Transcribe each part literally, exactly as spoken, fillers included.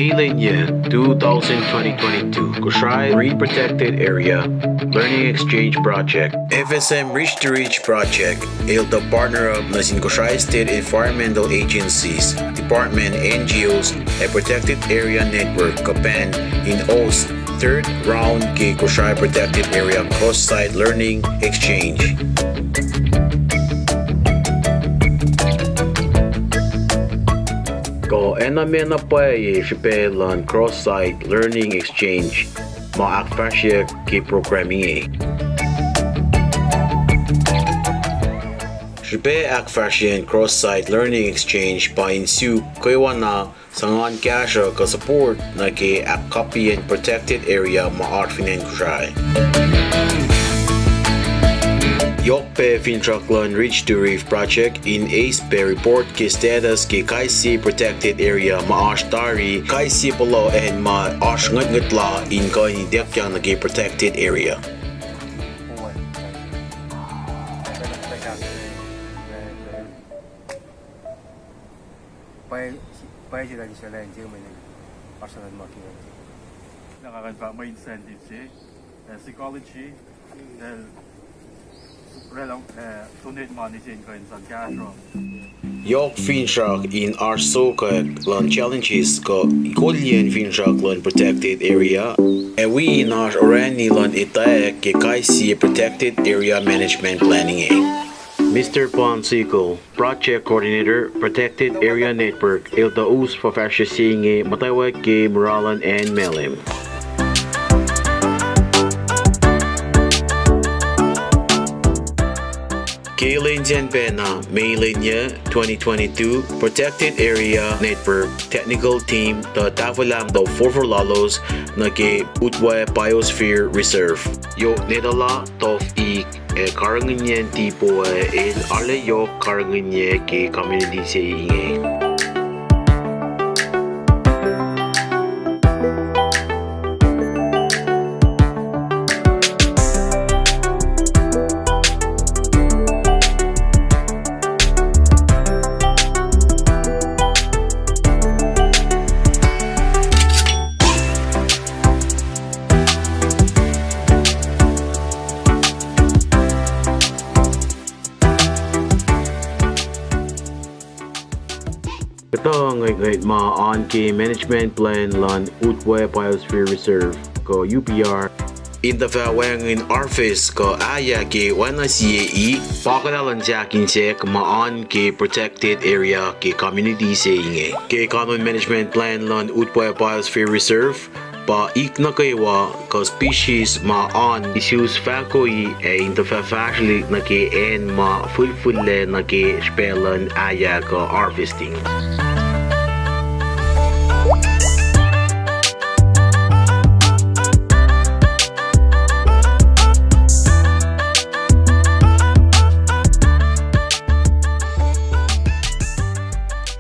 Lwen yac two thousand twenty twenty-two Kosrae Marine Protected Area Learning Exchange Project, F S M Ridge to Ridge Project, el tuh partner up nuh sin Kosrae State Environmental Agencies, Department, N G Os, ac Protected Area Network kuh PEN in host third round ke Kosrae Protected Area Cross-Site Learning Exchange. Kuh acn ma na pwacye srihpac luhn Cross-Site Learning Exchange ma ahkfahsryuck ke program inge. Srihpac ahkfahsryeyacn Cross-Site Learning Exchange pa in suk kwewana sang an kahsruh kuh support nuh ke ahkcopyacn protected area ma oasr fin acn Kosrae. Yohk pac finsrak luhn Ridge to Reef Project in eis pac report ke status ke kais sie protected area ma oasr tari, kais sie puhla acn ma oasr ngwetngwetlah in kuh in ituckyang nuh ke protected area. Pwacye, pwacye se lal Israel an se, mweyen oasr na ma ke an se. Na nga kuh in fahk mwe incentive se, eh, psychology, eh, oraclah, eh, donate money se in kuh in sang kahsruh. Yohk finsrak in oasr sokwack luhn challenges kuh kolyacn finsrak luhn protected area, ac wi in oasr orani luhn etwacack ke kais sie protected area management plan inge. Mister Paul Siegel, Project Coordinator, Protected Area Network, el tuh us fuhfahsryucsr se inge muhtwacwacack ke mura luhn acn Malem. Ke lwen sacn pacna, May lwen yac twenty twenty-two, Protected Area Network Technical Team tuh tahfwelah muhtuhn forfor lalos nuh ke Utwe Biosphere Reserve. Yohk netuh la tof ik ac karihngihnyacn tipo ac el arlac yohk karihngihnyuck ke community se inge. Kuhtuh ngwetngwet ma oan ke management plan luhn Utwe Biosphere Reserve kuh U B R in tuh fah wacngihn harvest kuh ahya ke oacna sie i, pa kuhlah luhn sahk in sahk ma oan ke protected area ke community se inge. Ke kanon management plan luhn Utwe Biosphere Reserve, pa ik nuh kwewa kuh species ma oan isus fahko i ac in tuh fah fahsrwelihk nuh ke acn ma fihlfihllac nuh ke srihpac luhn ahya kuh harvesting.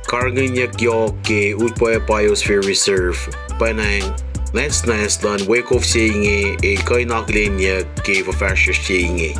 Karihngihnyuck yohk ke Utwe Biosphere Reserve, pwacnwacng nwacsnwacs luhn wekof se inge el kuh in akihlenyuck ke fuhfahsryucsr se inge.